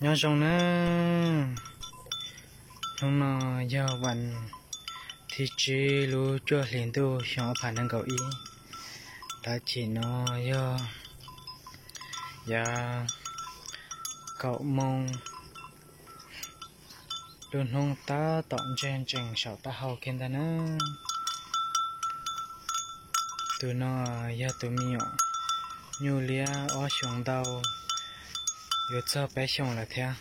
Nyob zoo na, hnub no yog vas thib tsib lub cuaj hlis ntuj xyoo ob phav nees nkaum ib, tav chim no yog yav kaum moos, lub hnub tab tom ntseg ntsees saum taub hau kiag ntag na. Tus no yog tus me nyuam nyuj liab ob xyoos ntau, yuav txog peb xyoos lawm thiab.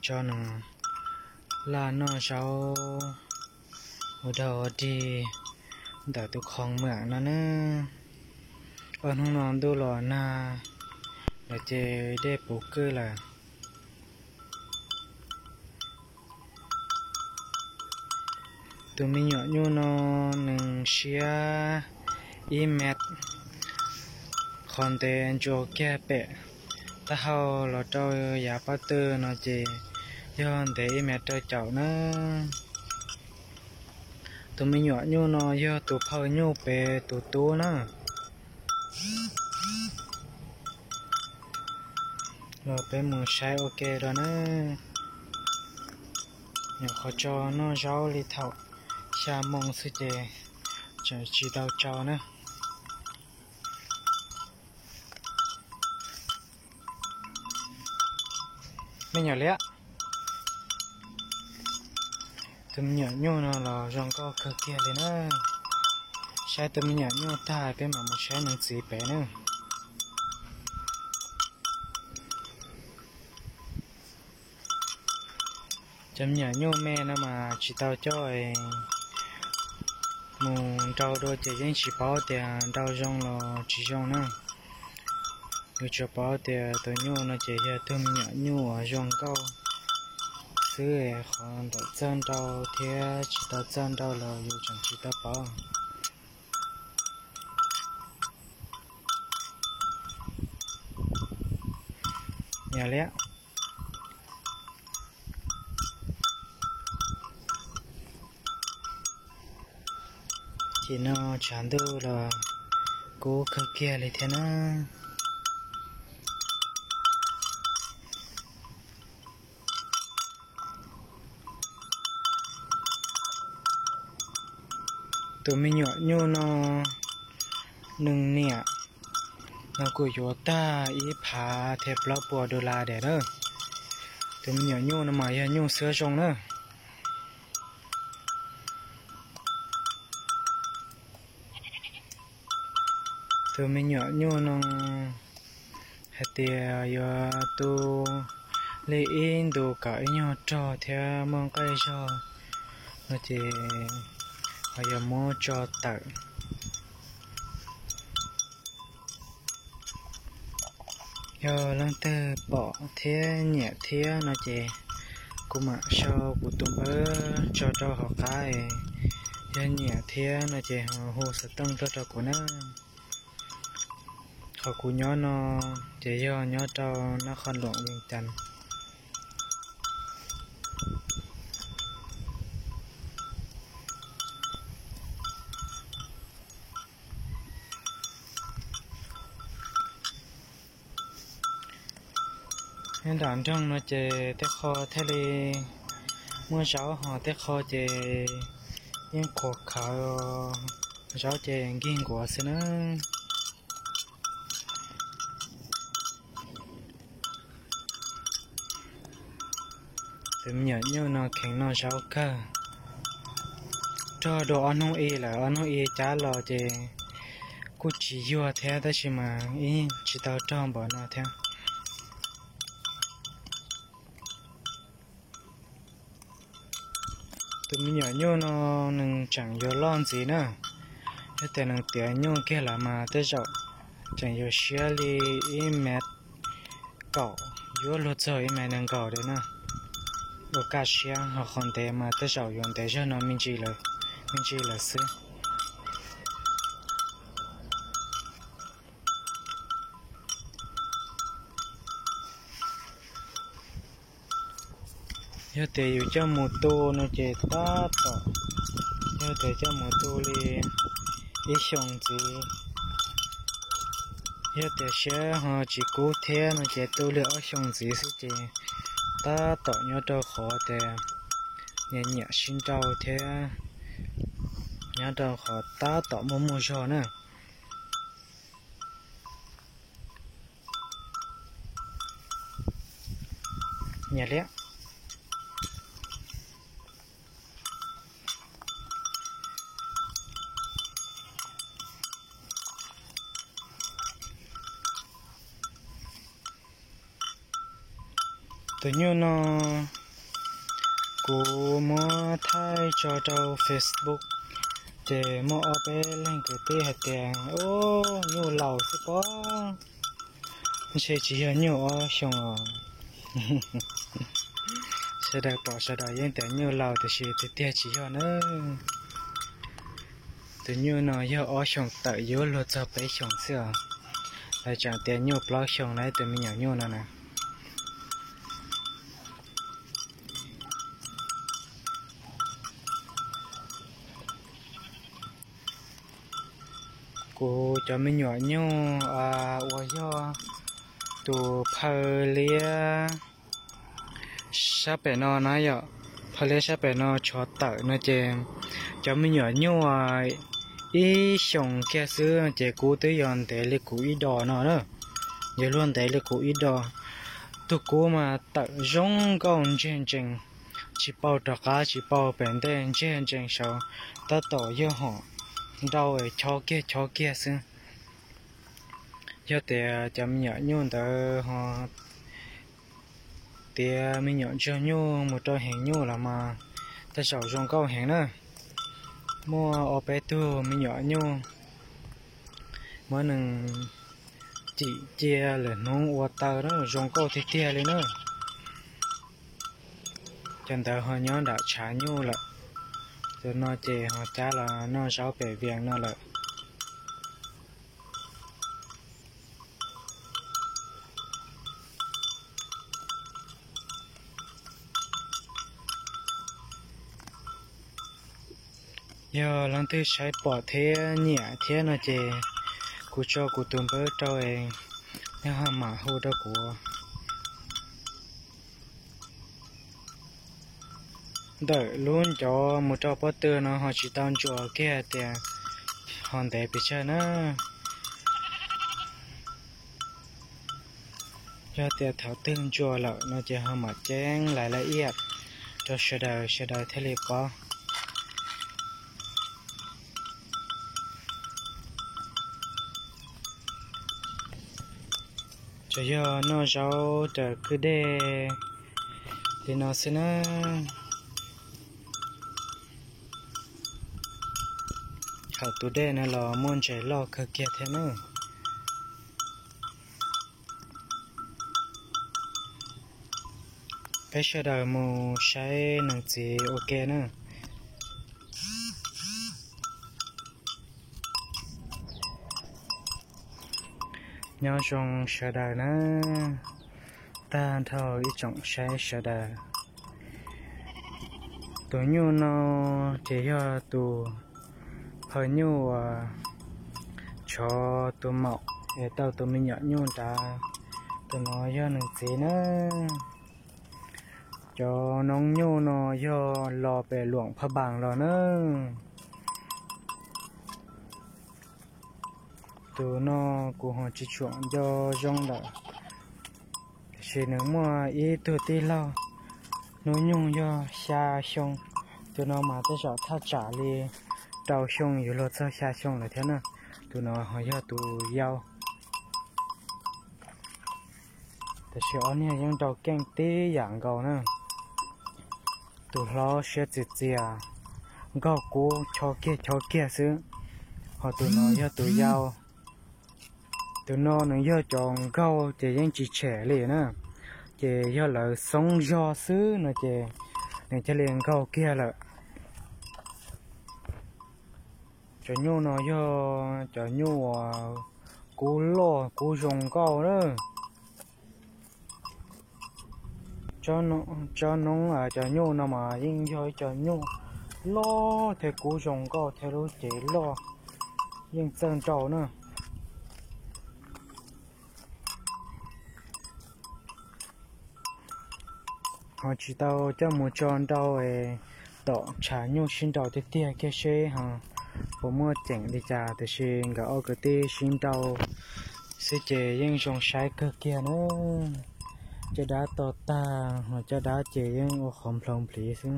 Tso nws laj noj zaub ua dog ua dig ntawm tus khoom mam no na. Ob hnub no ntuj los nag lawm ces dej puv kwj lawm. Tus me nyuam nyuj no nws siab ib mev, qhov ntev ntsuas kiag pem taub hau los rau yav pob tw no ces yog ntev ib mev rau caum na. Tus me nyuam nyuj no yog tus phauj nyuj pem tus tub na. Los peb mus saib ua ke rau na. Nyuam qhuav tso noj zaub li thaum xya moo xwb ces tseem tsis tau tso na. Me nyuam liab, tus me nyuam nyuj no los zoo nkauj kawg kiag li na. Saib tus me nyuam nyuj tag peb mam mus saib nws txiv pem na. Cov me nyuam nyuj me no mas tsis tau coj mus nrau dua ces yeej tsis paub tias nrau zoo los tsis zoo na. Yus tsuas paub tias tus nyuj no ces yog tug me nyuam nyuj uas zoo nkauj xwb, qhov ntawm txawj nrau thiab tsis tau txawj nrau los yus tseem tsis tau paub. Yog li, ces no tshav ntuj los kub kawg kiag li thiab na. Tus me nyuam nyuj no nws niam no kuj yuav tag ib phav thiab plaub puas dollar lawm na. Tus me nyuam nyuj no mas yog nyuj xwb zoo na. Tus me nyuam nyuj no hais tias yuav tu li ib ntus kom ib nyuag rog thiab muaj nqaij zog no ces ho yuav muab tso tawm. Yog leej twg pom thiab nyiam thiab no ces kuv mam sau kuv tus npawb tso rau hauv qab. Yog nyiam thiab no ces hu xov tooj tuaj rau kuv na. Qhov kuv nyob no ces yog nyob rau Nab Qhoos Luam, Vias Cas. Nyob nram nroog no ces tej qho thiaj li muaj zaub, ho tej qho ces yeej qhuav khawv, zaub ces nkig nkuav xwb na. Tus me nyuam nyuj no kheev noj zaub kawg. Rog dua ob hnub ib lawm, ob hnub ib cab los ces kuj tsis yuag thiab tab sis mas ib tsis tau rog npaum no thiab. Tus me nyuam nyuj no nws tseem yuav loj ntxiv na. Yog tias nws tiav nyuj kiag lawm mas tej zaum tseem yuav siab li ib mev kaum yuav luag txog ib mev nees nkaum li na. Ua kaj siab, ho qhov ntev mas tej zaum yuav ntev zog no me ntsis lawm xwb. Yog tias yus coj mus tu no ces tab tom, yog tias coj mus tu li ib xyoos ntxiv Yog tias siab ho tsis kub thiab no ces tu li ob xyoos ntxiv xwb ces tab tom nyob rau qhov tias nyiam nyiam sib nrau thiab nyob rau qhov tab tom muaj muaj zog na. Nyiam liab. Tus nyuj no kuv muab thaij tso rau Facebook, ces muaj ob peb leej kwv tij hais tias, Ub, nyuj laus xwb pob, ntshe tsis yog nyuj ob xyoos os. Sawv daws pom sawv daws yeej tias nyuj laus tiam sis tiag tiag tsis yog na. Tus nyuj no yog ob xyoos tawm yuav luag txog peb xyoos xwb os. Lawv tseem tias nyuj plaub xyoos na, tus me nyuam nyuj no na. Kuv cov me nyuam nyuj uas yog tus phaw liab sab pem no na yom, phaw liab sab pem no tsho tawm no ces cov me nyuam nyuj ib xyoos kiag xwb ces kub twb yog ntev li kuv ib dos no na. Yuav luag ntev li kuv ib dos. Tus kub mas tawm zoo nkauj ntseg ntsees, tsis paub rov qab tsis paub pem ntej, ntseg ntsees saud tab tom yog hom nrau chob kiag chob kiag xwb. Yog tias cov me nyuam nyuj ntawd ho tiav me nyuam ntsuag nyuj mus rau heev nyuj los mas tej zaum zoo nkauj heev na. Muaj ob peb tug me nyuam nyuj muab nws cim cia lwm hnub ua taw na, zoo nkauj tiag tiag li na. Cov ntawd ho nyob nram tshav nyuj lawm. Tus no ces ho cab los noj zaub pem Vias no lawm. Yog leej twg saib pom thiab nyiam thiab no ces kuv tso kuv tus npawb rau, neb ho mam hu rau kuv. Ntawm lub ncov mus rau pob tw no ho tsis tau ntsuas kiag tias ho ntev pes tsawg na. Yog tias thaum twg ntsuas lawm no ces ho mam ceeb lais laj iaj rau sawv daws, sawv daws thiaj li paub. Tsuas yog noj zaub raws kwj dej li no xwb na. Hauv tus dej no los muaj ntses loj kawg kiag thiab na. Peb sawv daws mus saib nees txiv ua ke na. Nyob zoo sawv daws na, tag nrho ib tsoom saib sawv daws. Tus nyuj no ces yog tus phaw nyuj uas tshov tus maum es tau tus me nyuam nyuj nrad, tus no yog nws txiv na. Cov noob nyuj no yog los pem Luam Phaj Npas los na. Tus no kuv ho tsis tshua nco zoo lawm, tiam sis nws muaj ib tug tij laug hnub nyoog yog xya xyoo. Tus no mas tej zaum thaj tsam li rau xyoo yuav luag txog xya xyoo lawm thiab na. Tus no ho yog tus yau, tiam sis ob niag yeej nrau keej tib yam nkaus na. Tus hlob siab txias txias, nkaug kub chob kiag chob kiag xwb, ho tus no yog tus yau. Tus no nws yog cov nkaug ces yeej tsis tshem li na, ces yog lawv xoob zog xwb no ces nws thiaj li nkaug kiag lawm. Cov nyuj no yog cov nyuj uas kub loj kub zoo nkauj na. Tsob noob cov nyuj no mas yeej yog ib co nyuj loj thiab kub zoo nkauj thiab lub cev loj, yeej txawj nrau na. Ho tsis tau coj mus tso nrau, tom tshav nyuj sib nraus tiag tiag kiag seb ho puas muaj ceem li cas, tiam sis nkawd ob kwv tij sib nraus xwb ces yeej zoo saib kawg kiag na. Caj dab to tag, ho caj dab ces yeej ua qhov nplhoo npliv xwb.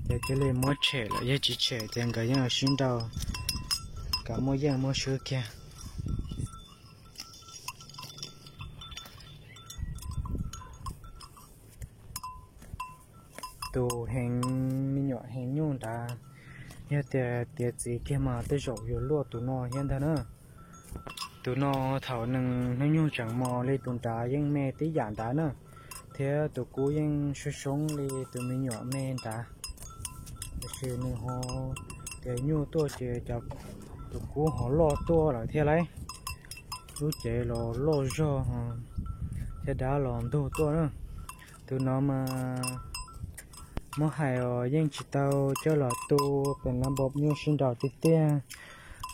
Ces cia li muab tshem lawm, yog tsis tshem ces nkawd yeej sib nraus kom muaj yeej muaj swb kiag. Tus heev, me nyuam heev nyuj nrad, yog tias tiav txiv kiag mas tej zaum yuav luaj tus no thiab ntag na. Tus no thaum nws hnub nyoog tseem mos li tus nrad yeej me tib yam nrad na, thiab tus kub yeej soob soob li tus me nyuam me nrad. Tiam sis nws ho tiav nyuj tuaj ces tus kub ho loj tuaj lawm thiab lauj. Lub cev los loj zog, thiab dab los ntug tuaj na. Tus no mas muab hais os yeej tsis tau coj los tu pem lab npoo nyuj sib nraus tiag tiag,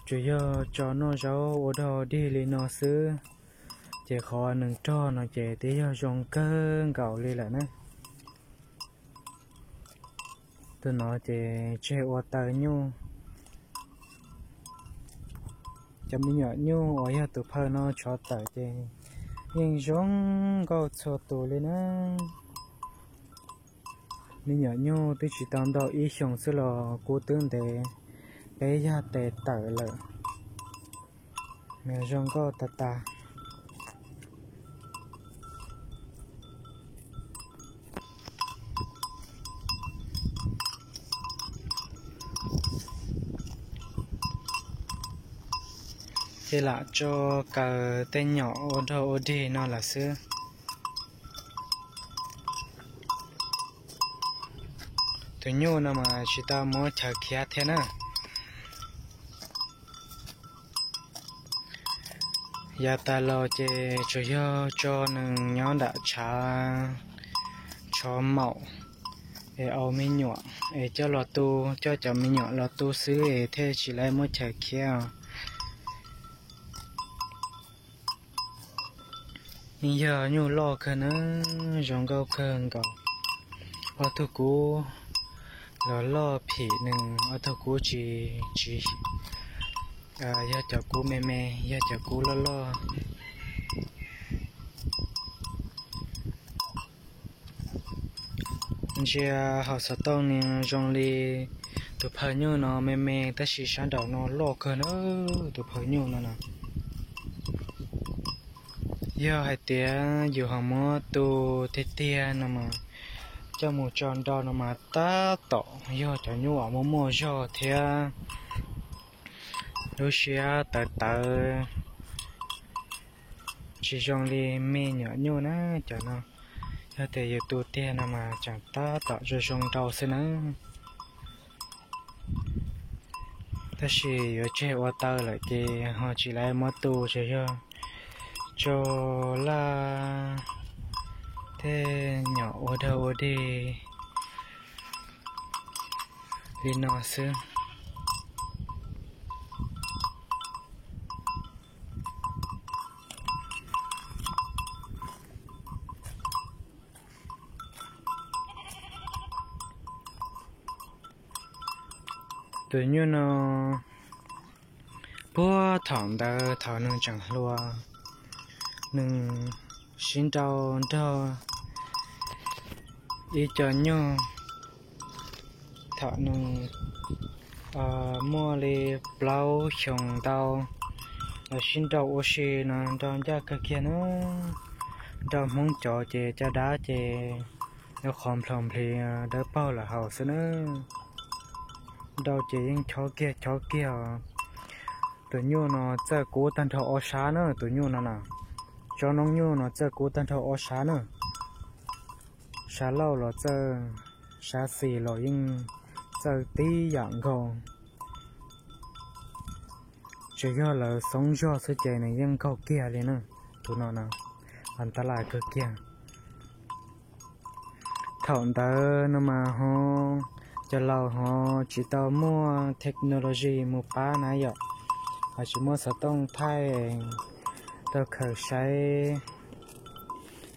tsuas yog tso noj zaub ua dog dig li no xwb. Ces qhov nws rog no ces twb yog zoo kawg nkaus li lawm na. Tus no ces tseg ua taw nyuj. Cov me nyuam nyuj uas yog tus phaw no tshov tawm ces yeej zoo nkauj txhua tus li na. Me nyuam nyuj twb tsis tau ntau ib xyoos xwb los kub twb ntev peb yag tes tawm lawm. Nws zoo nkauj tas tas. Ces lam tso kaws tej nyom ua dog ua dig no lawm xwb. Tus nyuj no mas tsis tau muab chaw khiav thiab na. Yav tas los ces tsuas yog tso nws nyob nram tshav, tshav maum, es au me nyuam es coj los tu, coj cov me nyuam los tu xwb es thiaj tsis lawv muab chaw khiav. Yeej yog nyuj loj kawg na, zoo nkauj kawg nkaus. Ob tug kub los loj phim nws, ob tug kub tsis, tsis, yog cov kub me me, yog cov kub loj loj. Ntsia hauv xov tooj ni zoo li tus phaw nyuj no me me tab sis sab nraum no loj kawg na, tus phaw nyuj no na. Yog hais tias yus ho muab tu tiag tiag no mas coj mus tso nrau no mas tab tom yog cov nyuj uas muaj muaj zog thiab lub siab tawv tawv, tsis zoo li me nyuam nyuj na cov no. Yog tias yus tu tiag no mas tseem tab tom zoo zoo nrau xwb na. Tab sis yuav tseg ua taw lawm ces ho tsis lawv muab tu, tsuas yog tso laj tej nyom ua dog ua dig li no xwb. Tus nyuj no puag thaum ntawd thaum nws tseem hluas, nws sib nrau nrog ib co nyuj thaum nws muaj li plaub xyoos ntau, los sib nrau ua si no nrau ncaj kawg kiag na. Nrau Hmoob cov ces caj dab ces yuav qhov nplhos nplis dawb paug lawm hauv xwb na. Nrau ces yeej chob kiag chob kiag os. Tus nyuj no txawj kub tag nrho ob sab na, tus nyuj no na. Tsob noob nyuj no txawj kub tag nrho ob sab na. Sab laug los txawj, sab xis los yeej txawj tib yam nkaus. Tsuas yog lawv xoob zog xwb ces nws yeej nkaug kiag li na. Tus no na, antalaj kawg kiag. Thaum ntawd no mas ho cov laus ho tsis tau muaj technology mus pab na yom, ho tsis muaj xov tooj thaij tau khaws saib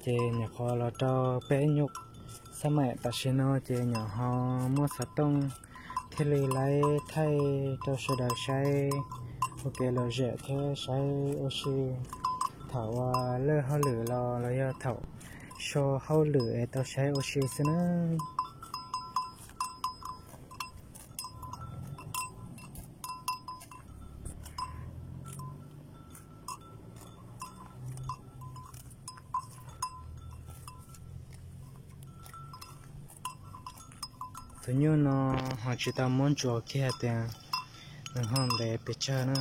Ces nyuam qhuav los rau peb nyuj xab maim tam sim no ces nyuam ho muaj xov tooj thiaj li laib thaij rau sawv daws saib ua kev lom zem thiab saib ua si thaum ua lwj hauj lwm los los yog thaum so hauj lwm es tau saib ua si xwb na. Tus nyuj no ho tsis tau muab ntsuas kiag tias nws ho ntev pes tsawg na,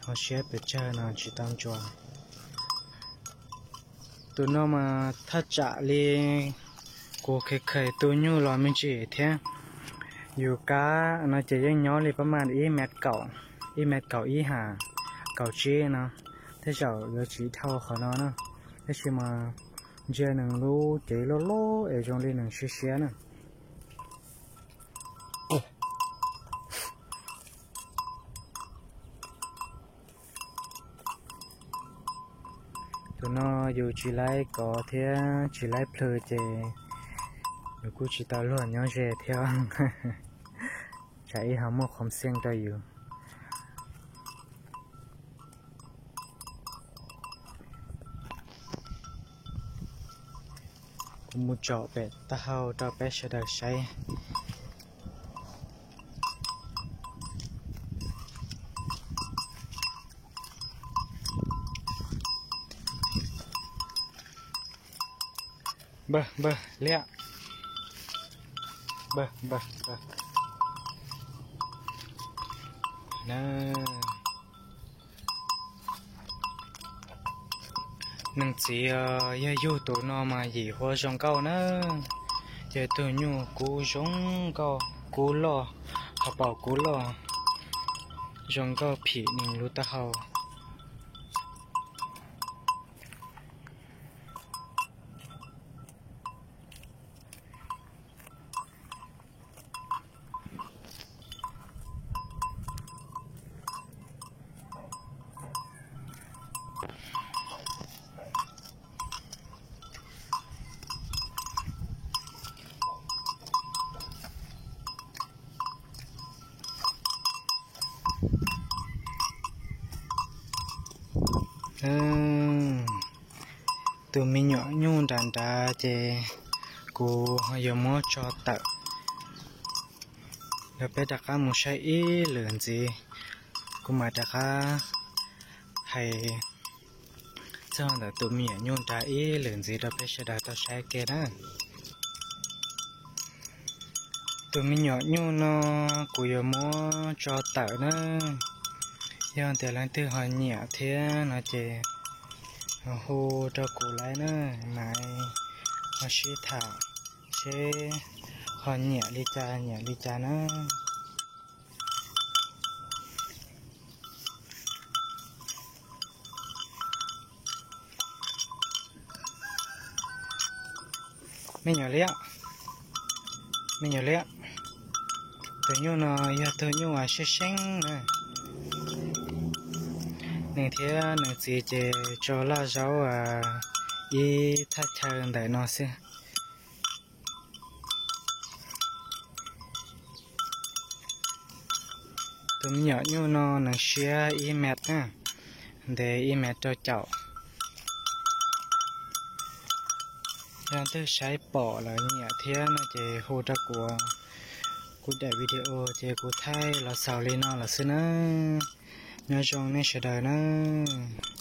ho siab pes tsawg no tsis tau ntsuas. Tus no mas thaj tsam li kuv kheev kheev tu nyuj los me ntsis thiab. Yus kab no ces yeej nyob li pab mas ib mev kaum, ib mev kaum ib ha kaum tsib no, tej zaum yuav tsis dhau qhov no na. Tab sis mas ntsia nws lub cev loj loj es zoo li nws siab siab na. Tus no yus tsis laib kov thiab tsis laib plhws ces yus kuj tsis tau luag nyob ze thiab, tsam ib ho muaj qhov xeej rau yus. Kuv mus tsom pem taub hau rau peb sawv daws saib. Npawg, npawg, liab. Npawg, npawg, npawg. Neeg txiv yog yug tus no mas yim huab zoo nkauj na. Yog tug nyuj kub zoo nkauj, kub loj, qhov paum kub loj, zoo nkauj phim nws lub taub hau. Tus me nyuam nyuj nrad nrad ces kuv yuav muab tso tawm. Yog peb rov qab mus saib ib lwm ntxiv, kuv mam rov qab hais txog ntawm tus me nyuam nyuj nrad ib lwm ntxiv rau peb sawv daws tau saib ke na. Tus me nyuam nyuj no kuv yuav muab tso tawm na. Yog tias leej twg ho nyiam thiab no ces ho hu rau kuv lawm na, mam ho sib tham seb ho nyiam li cas nyiam li cas na. Me nyuam liab, me nyuam liab, tus nyuj no yog tus nyuj uas seeb seeb na. Nws thiab nws txiv ces tso laj zaub ib thaj chaw ntawm no xwb. Tus me nyuam nyuj no nws siab ib mev na, ntev ib mev rau caum. Yog leej twg saib pom lawm nyiam thiab no ces hu rau kuv, kuv daim video ces kuv thaij los xaus li no lawm xwb na. Nyob zoo nej sawv daws nawb.